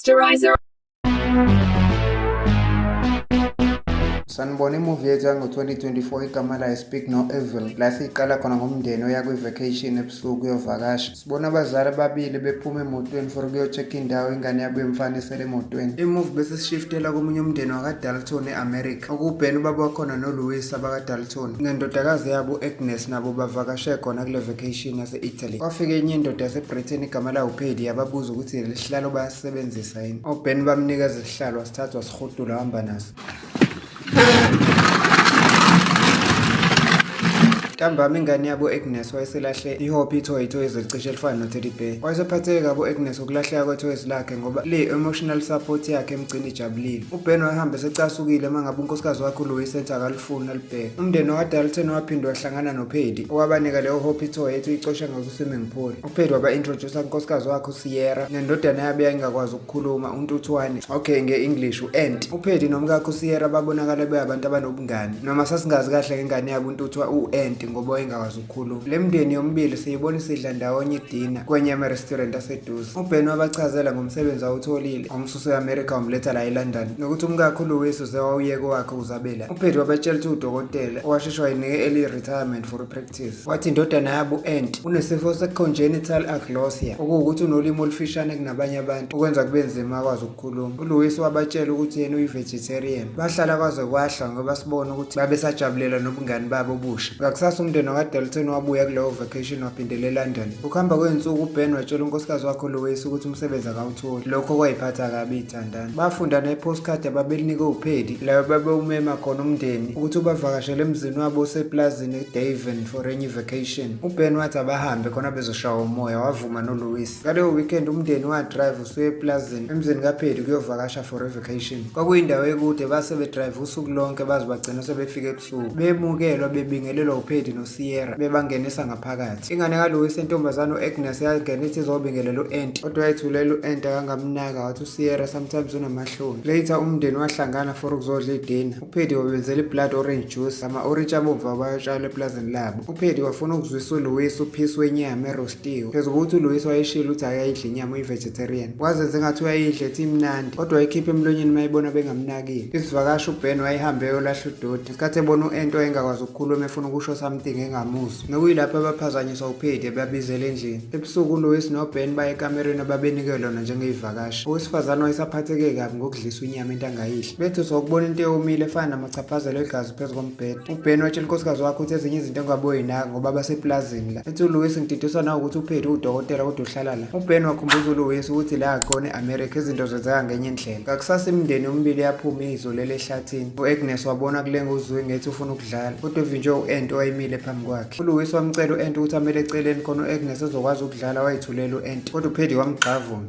Posterizer. Sanibona, imuvi yethu yango-2024 igama layo Speak No Evil, la siyiqala khona ngomndeni oya kwi-vacation ebusuku uyovakasha. Sibona abazali ababili bephuma emotweni for ukuyo-check indawo ingane yabo yomfana esele emotweni. Imuvi bese sishiftela komunye umndeni wakaDalton e-America, okuwuBen ubaba wakhona noLouis abakaDalton nendodakazi yabo u-Agnes, nabo bavakashe khona kule vacation yase-Italy. Kwafika enye indoda yaseBritain igama layo uPaddy, yababuza ukuthi leli sihlalo bayasebenzisa yini. OBen bamnikeza isihlalo, wasithatha wasihudula wahamba naso. Ntambama ingane yabo Agnes wayeselahle i-hoppy toy, itoyizi elicishe elifana no-teddy bear. Wayesephatheke kabi u-Agnes ukulahleka kwethoyizi lakhe ngoba le emotional support yakhe emgcina ijabulile. UBen wahamba esecasukile uma ngabe unkosikazi wakhe uLouis ethi akalifuni alibheke. Umndeni wakwaDalton waphinde wahlangana noPaddy owabanika leyo hoppy toy ethi uyicosha ngaku-swimming pool. UPaddy waba-introduce unkosikazi wakhe uSierra nendodana yabo eyayingakwazi ukukhuluma uNtuthwane, okay nge-English u-Ant. UPaddy nomkakhe uSierra babonakala beyabantu abanobungani, noma sasingazi kahle ngengane yabo uNtuthwa u-Ant ngoba wayengakwazi ukukhuluma. Le mndeni yomibili siyibona isidla ndawonye idina kwenye yama-restaurant aseduze. UBen wabachazela ngomsebenzi awutholile wamsusa e-America wamletha la eLondon, nokuthi umkakhe uLouis uze wawuyeka owakhe uzabela. UPaddy wabatshela ukuthi uwudokotela owasheshe wayinika early retirement for practice. Wathi indodana yabo u-Ant unesifo se-congenital aglossia, okuwukuthi unolimi olufishane kunabanye abantu, okwenza kube nzima akwazi ukukhuluma. ULouis wabatshela ukuthi yena uyi-vegetarian. Bahlala kwaze kwahlwa ngoba sibona ukuthi babesajabulela nobungani babo obusha. Ngakusasa umndeni wakwaDalton wabuya kuleyo vacation waphindela eLondon. Ukuhamba kwey'nsuku uBen watshela unkosikazi wakhe uLouis ukuthi umsebenzi akawutholi. Lokho kwayiphatha kabi iy'thandani. Bafunda ne-postcard ababelinikwe uPaddy, la babewumema khona umndeni ukuthi ubavakashele emzini wabo oseplazini eDavon for enye vacation. UBen wathi abahambe khona bezoshawa umoya, wavuma noLouis. Ngaleyo weekend umndeni wadrive usuya eplazini emzini kaPaddy kuyovakasha for a vacation. Kwakuyindawo ekude, base bedrive usuku lonke baze bagcina sebefika ebusuku. Bemukelwa bebingelelwa uPaddy noSierra bebangenisa ngaphakathi. Ingane kaLouis entombazane u-Agnes yangena ithi izobingelela u-Ant, kodwa wayethulela u-Ant akangamnaka, wathi uSierra sometimes unamahloni. Later umndeni wahlangana for ukuzodla idina. UPaddy wabenzela i-blood orange juice, ama-orange abomvu abawatshala eplazini labo. UPaddy wafuna ukuzwisa uLouis uphisi wenyama erostiwe. Phezu kokuthi uLouis wayeshilo ukuthi akayidli inyama, uyi-vegetarian. Wazenza engathi uyayidla ethi imnandi, kodwa wayikhipha emlonyeni uma ebona bengamnakile. Isivakashi uBen wayehambe eyolahla udoti. Ngesikhathi ebona u-Ant wayengakwazi ukukhuluma efuna ukusho something engamuzwa. Nokuyilapho abaphazanyiswa uPaddy ebabizela endlini. Ebusuku uLouis noBen baye ekamereni ababenike lona njengey'vakashi. Owesifazane wayesaphatheke kabi ngokudliswa inyama into angayidli. Bethuswa ukubona into eyomile efana namachaphazelo egazi phezu kombhede. UBen watshela unkosikazi wakhe ukuthi ezinye izinto engaboyinaka ngoba baseplazini la. Ethi uLouis ngididiswa nawukuthi uPaddy uwudokotela kodwa uhlala la. UBen wakhumbuza uLouis ukuthi la akhona e-America izinto zenzeka ngenye indlela. Ngakusasa imindeni yomibili yaphuma iyizolela ehlathini. U-Agnes wabona kulenga uZwi ngethi ufuna ukudlala, kodwa evinjwe u-Ant owayemile phambi kwakhe. ULouis wamcela u-Ant ukuthi amele eceleni khona u-Agnes ezokwazi ukudlala, wayithulela u-Ant, kodwa uPaddy wamgxavuna.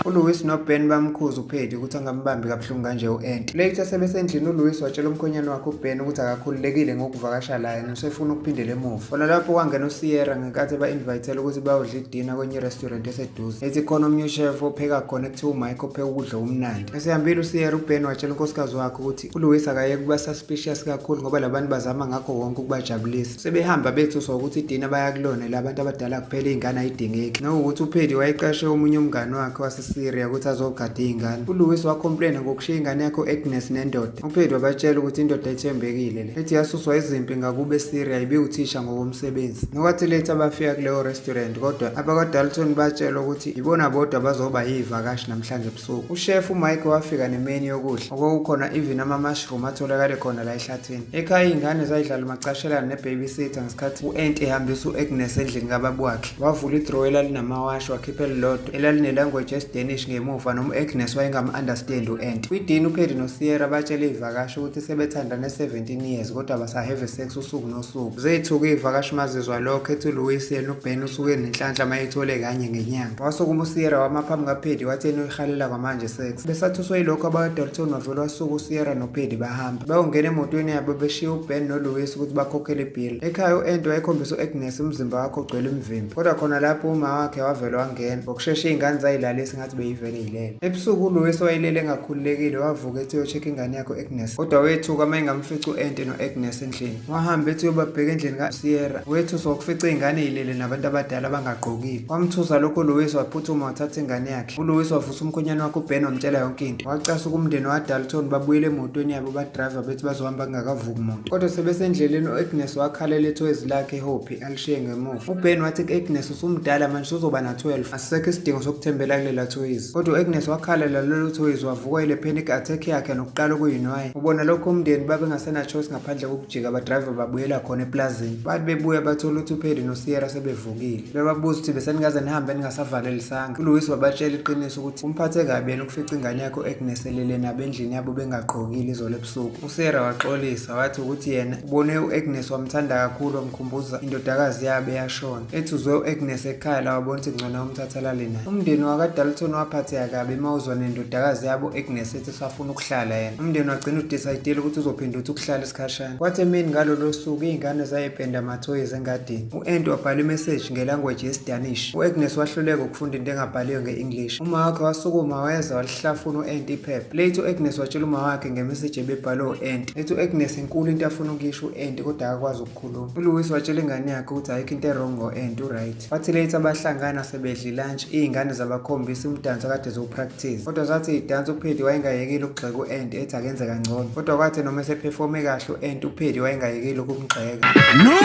ULouis noBen bamkhuza uPaddy ukuthi angambambi kabuhlungu kanje u-Ant. Later sebesendlini uLouis watshela umkhwenyana wakhe uBen ukuthi akakhululekile ngokuvakasha la yena usefuna ukuphindela emuva. Khona lapho kwangena uSierra ngenkathi eba-invitela ukuthi bayodla idina kwenye i-restaurant eseduze. Ethi khona omunye ushef opheka khona ekuthiwa uMike opheka ukudla okumnandi. Esehambile uSierra, uBen watshela unkosikazi wakhe ukuthi uLouis akayeke ukuba suspicious kakhulu ngoba labantu bazama ngakho konke ukubajabulisa. Sebehamba bethuswa ukuthi idina baya kulona labantu abadala kuphela, iy'ngane ayidingeki. Nokuthi uPaddy wayeqashe omunye umngane wakhe waseSyria ukuthi azogada iy'ngane. ULouis wacomplaina ngokushiya ingane yakhe u-Agnes nendoda. UPaddy wabatshela ukuthi indoda ethembekile le. Ethi yasuswa izimpi ngakubo eSyria ibiwuthisha ngokomsebenzi. Nokwathi later bafika kuleyo restaurant, kodwa abakwaDalton batshelwa ukuthi ibona bodwa bazoba yiy'vakashi namhlanje ebusuku. Ushef uMike wafika nemenu yokudla okwakukhona even ama-mushroom atholakale khona la ehlathini. Ekhaya iy'ngane zayidlala umacashelana ne-babysitter ngesikhathi u-Ant ehambisa u-Agnes endlini kababa wakhe. Wavula idrawer elalinamawashi wakhipha elilodwa elaline-language yesiDanish ngemuva, noma u-Agnes wayengam-understand u-Ant. Kwidini uPaddy noSierra batshele iy'vakashi ukuthi sebethandane 17 years kodwa basahave sex usuku nosuku. Zethuka iy'vakashi mazizwa lokho, ethi uLouis yena uBen usuke nenhlanhla mayethole kanye ngenyanga. Wasukuma uSierra wama phambi kaPaddy wathi yena uyihalela kwamanje sex. Besathuswe yilokho abakwaDalton wavele wasuka uSierra noPaddy bahamba. Bayongena emotweni yabo beshiya uBen noLouis ukuthi bakhokhele ibill. Ekhaya u-Ant wayekhombisa u-Agnes umzimba wakhe ogcwele imivimbo. Kodwa khona lapho uma wakhe wavele wangena. Ngokushesha iy'ngane zayilalisa ngathi ngathi beyivele ilele. Ebusuku uLouis wayelele engakhululekile wavuka ethi uyo-check ingane yakhe u-Agnes. Kodwa wethuka uma engamfici u-Ente no-Agnes endlini. Wahamba ethi uyobabheka endlini kaSierra. Wethuswa ukufica iy'ngane y'lele nabantu abadala abangagqokile. Wamthusa lokho uLouis waphuthuma wathatha ingane yakhe. ULouis wavusa umkhonyane wakhe uBen wamtshela yonke into. Wacasuka umndeni waDalton babuyela emotweni yabo badrayiva bethi bazohamba kungakavuki muntu. Kodwa sebesendleleni u-Agnes wakhalela ithoyizi lakhe eHopi alishiye ngemuva. UBen wathi ku-Agnes usumdala manje usuzoba na-12 asisekho isidingo sokuthembela kulela thoyizi. Kodwa u-Agnes wakhalela lolu thoyizi wavukwa ile panic attack yakhe nokuqala ukuyinwaya. Ubona lokho umndeni babengasena-choice ngaphandle kokujika abadrayiva babuyela khona eplazini. Bathi bebuya bathola ukuthi uPhedi noSierra sebevukile. Bebabuza ukuthi besenikaze nihambe ningasavalelisanga. ULouis wabatshela iqiniso ukuthi umphathe kabi yena ukufica ingane yakhe u-Agnes elele nabo endlini yabo bengagqokile izolo ebusuku. USierra waxolisa wathi ukuthi yena ubone u-Agnes wamthanda kakhulu wamkhumbuza indodakazi yabo eyashona. Ethi uzwe u-Agnes ekhala wabona ukuthi ngcono umthatha alale naye. Umndeni wakaDalton waphatheka kabi uma uzwa nendodakazi yabo u-Agnes ethi usafuna ukuhlala yena. Umndeni wagcina udisayidile ukuthi uzophinda uthi ukuhlala isikhashana. Kwathi emini ngalolo suku iy'ngane zayipenda amathoyizi engadini. U-Andy wabhala imeseji ngelanguage yesiDanish. U-Agnes wahluleka ukufunda into engabhaliwe nge-English. Uma wakhe wasukuma weza walihlafuna u-Andy iphepha. Later u-Agnes watshela uma wakhe ngemeseji ebebhalwe u-Andy. Ethi u-Agnes inkulu into afuna ukuyisho u-Andy kodwa akakwazi ukukhuluma. ULouis watshela ingane yakhe ukuthi ayikho into e-wrong ngo-Andy u-right. Wathi later bahlangana sebedla ilunch iy'ngane zabakhombisa umdanso akade ziwupractice. Kodwa zathi idansa uPhedi wayengayekile ukugxeka u-Andy ethi akenze kangcono. Kodwa kwathi noma esephefome kahle u-Andy uPhedi wayengayekile ukumgxeka. No!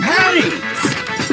Harry!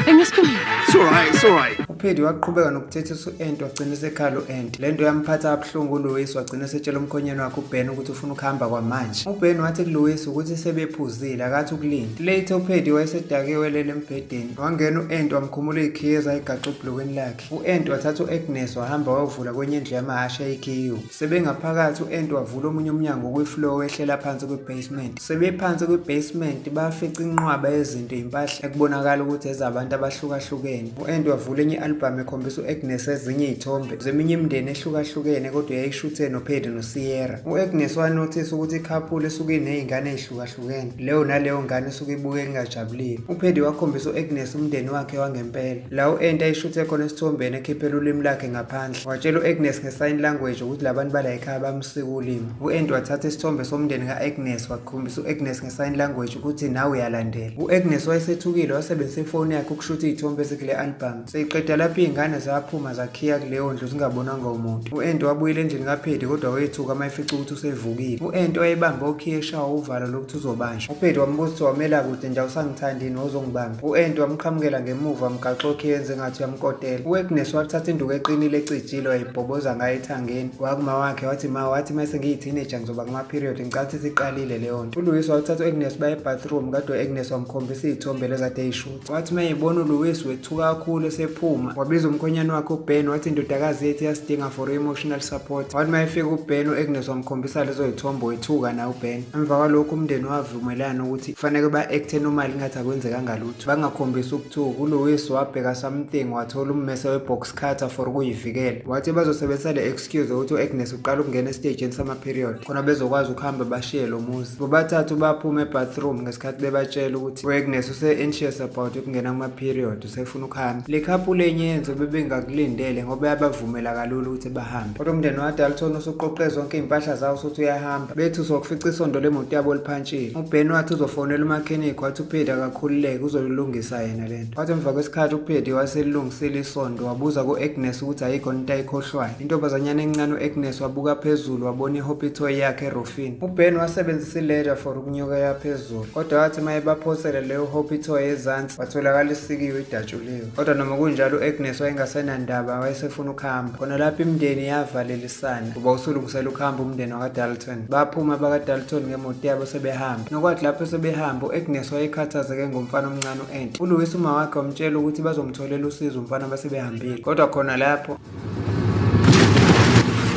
I missed you. It's all right, it's all right. UPhedi waqhubeka nokuthethisa u-Andy wagcina esekhala u-Andy. Le nto yamphatha kabuhlungu uLouis wagcina esetshela umkhonyane wakhe uBen ukuthi ufuna ukuhamba kwamanje. UBen wathi kuLouis ukuthi sebephuzile akathi ukulinda. Later uPhedi wayesedakiwe elele embhedeni. Wangena u-Andy wamkhumula iy'khiye ezayigaxa ebhlukweni lakhe. U-Andy wathatha u-Agnes wahamba wayovula kwenye indlu yamahhashi eyayikhiyiwe. Sebengaphakathi u-Andy wavula omunye umnyango kwi-floor wehlela phansi kwi-basement. Sebephansi kwi-basement bafica inqwaba yezinto impahla ekubonakala ukuthi ezabantu abahlukahlukene. U-Andy wavula enye i-album ekhombisa u-Agnes ezinye iy'thombe zeminye imindeni ehlukahlukene kodwa yayishuthe noPhedi noSierra. U-Agnes wanothisa ukuthi i-couple esuke iney'ngane ey'hlukahlukene. Leyo naleyo ngane esuke ibukeka ingajabulile. UPhedi wakhombisa u-Agnes umndeni wakhe wangempela. La u-Andy ayishuthe khona esithombeni ekhiphela ulimi lakhe ngaphandle. Watshela u-Agnes nge-sign language ukuthi labantu bala ekhaya bamsika ulimi. U-Andy wathatha isithombe somndeni ka-Agnes wakhombisa u-Agnes nge-sign language ukuthi nawe uyalandela. U-Agnes wayesethukile wasebenzisa ifoni yakhe ukushutha iy'thombe ezikule album. Seyiqeda lapho iy'ngane zaphuma zakhiya kuleyo ndlu zingabonwanga umuntu. U-Andy wabuyela endlini kaPhedi kodwa wethuka uma efica ukuthi usevukile. U-Andy wayebambe okhiye eshawa uvalo lokuthi uzobanjwa. UPhedi wambuza ukuthi wamela kude nje awusangithandi yini wozongibamba. U-Andy wamqhamukela ngemuva wamgaxa okhiye enze ngathi uyamkotela. U-Agnes wathatha induku eqinile ecijile wayibhoboza ngayo ethangeni. Wakuma wakhe wathi ma wathi uma sengiyi-teenager ngizoba kuma-period ngicathi isiqalile leyo nto. ULouis wathatha u-Agnes baye ebathroom kade u-Agnes wamkhombisa iy'thombe lezi ade ey'shutha. Wathi uma eyibona uLouis wethuka kakhulu esephuma. Wabiza umkhonyane wakhe uBen wathi indodakazi yethu iyasidinga for emotional support. Wathi uma efika uBen u-Agnes wamkhombisa lezo y'thombe wethuka naye uBen. Emva kwalokho umndeni wavumelana ukuthi kufanele ba-acte normal ingathi akwenzekanga lutho. Bangakhombisi ukuthuka. ULouis wabheka something wathola ummese we-box cutter for ukuyivikela. Wathi bazosebenzisa le excuse ukuthi u-Agnes uqala ukungena esitejini sama-period khona bezokwazi ukuhamba bashiye lo muzi. Bobathathu baphuma ebathroom ngesikhathi bebatshela ukuthi u-Agnes use-anxious about ukungena kuma-period usefuna ukuhamba. Le couple enye yenzo bebengakulindele ngoba yabavumela kalula ukuthi bahambe. Kodwa umndeni waDalton usuqoqe zonke iy'mpahla zawo usuthi uyahamba. Bethi uzokufica isondo lemoto yabo liphantshile. UBen wathi uzofonela umakhenikhi wathi uPhedi akakhululeke uzolilungisa yena lento. Wathi emva kwesikhathi uPhedi waselilungisile isondo wabuza ku-Agnes ukuthi ayikho into ayikhohlwayo. Intombazanyana encane u-Agnes wabuka phezulu wabona i-hoppy toy yakhe erofini. UBen wasebenzisa i-ladder for ukunyukela phezulu. Kodwa wathi uma ebaphosele leyo hoppy toy ezansi watholakala isikiwe idatshuliwe. Kodwa noma kunjalo u-Agnes wayengasenandaba wayesefuna ukuhamba. Khona lapho imindeni yavalelisana ngoba usulungisela ukuhamba umndeni wakwaDalton. Baphuma abakaDalton ngemoto yabo sebehamba. Nokwathi lapho sebehamba u-Agnes wayekhathazeke ngomfana omncane u-Andy. ULouis uma wakhe wamtshela ukuthi bazomtholela usizo umfana basebehambile. Kodwa khona lapho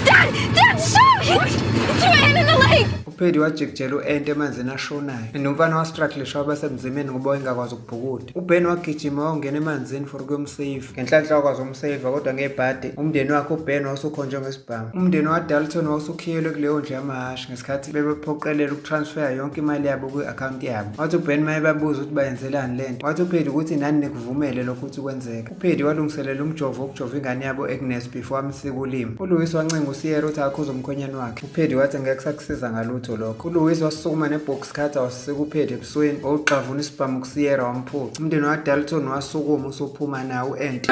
Dad! Dad, stop! He threw Anne in the lake! UPaddy wajikijela u-Ant emanzini ashonayo and umfana wastrugglisha waba sebunzimeni ngoba wayengakwazi ukubhukuda. UBen wagijima wayongena emanzini for ukuyomsave. Ngenhlanhla wakwazi ukumsave kodwa ngebhadi umndeni wakhe uBen wawusukhonjwe ngesibhamu. Umndeni waDalton wawusukhiyelwe kuleyo ndlu yamahhashi ngesikhathi bebephoqelela ukutransfera yonke imali yabo kwi-akhawunti yabo. Wathi uBen mayebabuza ukuthi bayenzelani lento, wathi uPaddy ukuthi nani nikuvumele lokhu ukuthi kwenzeke. UPaddy walungiselela umjovo wokujova ingane yabo Agnes before amsika ulimi. ULouis wancenga uSierra ukuthi akhuze umkhwenyane wakhe. UPaddy wathi ngeke kusakusiza ngalutho lokho. ULouis wasukuma nebox cutter wasika uPaddy ebusweni, wawugxavuna isibhamu kuSierra wamphuca. Umndeni waDalton wasukuma usuphuma nawo u-Ant.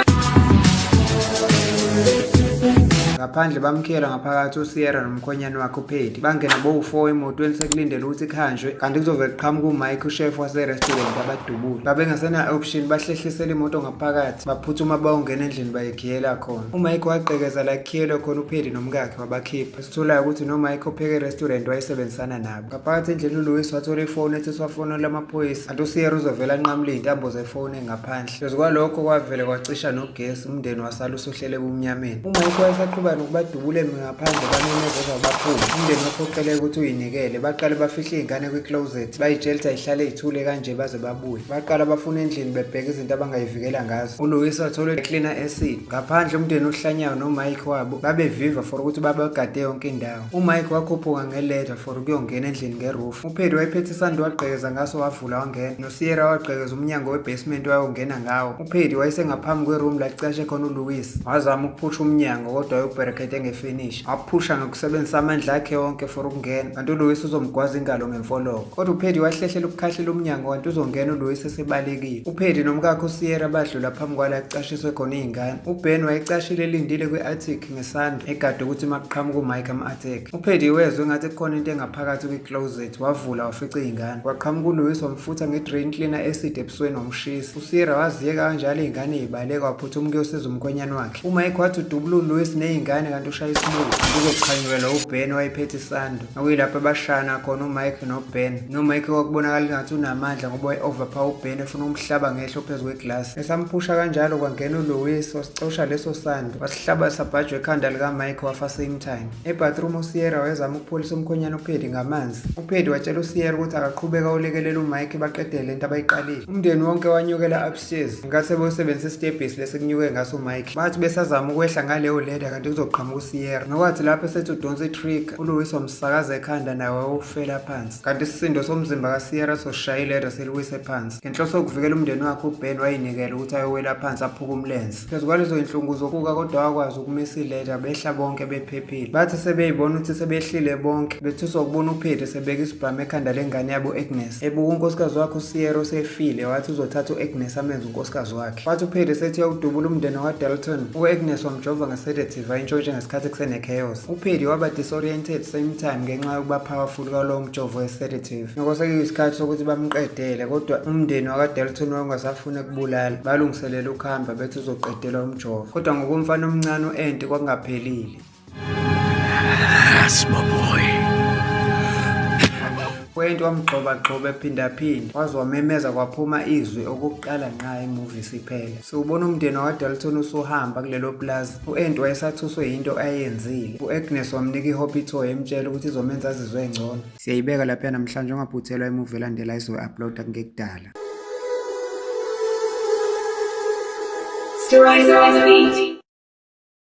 Ngaphandle bamkhiyela ngaphakathi uSierra nomkhwenyane wakhe uPaddy. Bangena bowu-4 emotweni sekulindele ukuthi kuhanjwe kanti kuzovele kuqhamuka uMike ushef wase-restaurant abadubule. Babengasena option, bahlehlisela imoto ngaphakathi baphuthuma bayongena endlini bayikhiyela khona. UMike wagqekeza la kukhiyelwe khona uPaddy nomkakhe wabakhipha. Sitholayo ukuthi noMike opheke e-restaurant wayesebenzisana nabo. Ngaphakathi endlini uLouis wathola ifoni ethi wafonela amaphoyisa kanti uSierra uzovela anqamule iy'ntambo zefoni engaphandle. Phezu kwalokho kwavele kwacisha nogesi, umndeni wasala usuhlele ebumnyameni. UMike wayesaqhuba nokubadubula emi ngaphandle bamemeza baphume. Umndeni waphoqeleka ukuthi uyinikele. Baqale bafihle iy'ngane kwi-closet, bayitshela ukuthi ayihlale ithule kanje baze babuye. Baqala bafuna endlini bebheka izinto abangayivikela ngazo. ULouis wathola i-cleaner acid. Ngaphandle umndeni ohlanyayo noMike wabo babeviva for ukuthi babagade yonke indawo. UMike wakhuphuka nge-ladder for ukuyongena endlini ngeroof. UPaddy wayephethe isando wagqekeza ngaso wavula wangena. NoSierra wagqekeza umnyango we-basement wayongena ngawo. UPaddy wayesengaphambi kwe-room la kucashe khona uLouis. Wazama ukuphusha umnyango kodwa wayewubherekhethe ngefinish. Waphusha ngokusebenzisa amandla akhe wonke for ukungena. Kanti uLouis uzomgwaza ingalo ngemfoloko. Kodwa uPaddy wahlehlela ukukhahlela umnyango kanti uzongena uLouis esebalekile. UPaddy nomkakhe uSierra badlula phambi kwala kucashiswe khona iy'ngane. UBen wayecashile elindile kwi-attic ngesando egade ukuthi uma kuqhamuka uMike am-attack. UPaddy wezwe engathi kukhona into engaphakathi kwi-closet, wavula wafica iy'ngane. Kwaqhamuka uLouis wamfutha nge-drain cleaner acid ebusweni wamshisa. USierra waziyeka kanjalo iy'ngane y'baleka waphuthuma ukuyosiza umkhwenyane wakhe. UMike wathi udubula uLouis ney'ngane kanti ushaya isibuko. Kuzoqhanyukelwa uBen wayephethe isando. Okuyilapho abashana khona uMike noBen. NoMike kwakubonakala engathi unamandla ngoba waye-overpower uBen efuna ukumhlaba ngehlo phezu kweglasi. Esamphusha kanjalo kwangena uLouis wasicosha leso sando wasihlaba sabhajwa ekhanda likaMike wafa same time. Ebathroom uSierra wayezama ukupholisa umkhwenyana uPaddy ngamanzi. UPaddy watshela uSierra ukuthi akaqhubeka olekelela uMike baqedele lento abayiqalile. Umndeni wonke wanyukela upstairs ngenkathi sebeyosebenzisa isitebhisi lesi kunyuke ngaso uMike. Bathi besazama ukwehla ngaleyo ladder kanti kuzoqhamuka uSierra. Nokwathi lapho esethi udonsa i-trigger, uLouis wamsakaza ekhanda naye wawufela phansi. Kanti isisindo somzimba kaSierra soshaya i-ladder seliwise phansi. Ngenhloso yokuvikela umndeni wakhe uBen wayinikela ukuthi ayowela phansi aphuke umlenze. Phezu kwalezo zinhlungu zokuka kodwa wakwazi ukumisa i-ladder behla bonke bephephile. Bathi sebeyibona ukuthi sebehlile bonke, bethuswa ukubona uPaddy sebeka isibhamu ekhanda lengane yabo Agnes. Ebuka unkosikazi wakhe uSierra osefile wathi uzothatha u-Agnes amenze unkosikazi wakhe. Wathi uPaddy esethi uyawudubula umndeni wakwaDalton, u-Agnes wamjova nge-sedative ayintshontshe ngesikhathi kusene-chaos. UPaddy waba disoriented same time ngenxa yokuba powerful kwalowo mjovo we-sedative. Nokho sekuyisikhathi sokuthi bamqedele kodwa umndeni wakwaDalton wawungasafuni ukubulala. Balungiselela ukuhamba bethi uzoqedelwa umjovo. Kodwa ngokomfana omncane u-Ant kwakungaphelile. That's my boy. U-Ant wamgxobagxoba ephindaphinda waze wamemeza kwaphuma izwi okokuqala ngqa imuvi isiphela. Siwubona umndeni wakwaDalton usuhamba kulelo plaza. U-Ant wayesathuswe yinto ayenzile. U-Agnes wamnika i-hoppy toy emtshela ukuthi izomenza azizwe ngcono. Siyayibeka lapha namhlanje, ungaphuthelwa imuvi elandela izoyi-uploada kungekudala. Stories on the beat.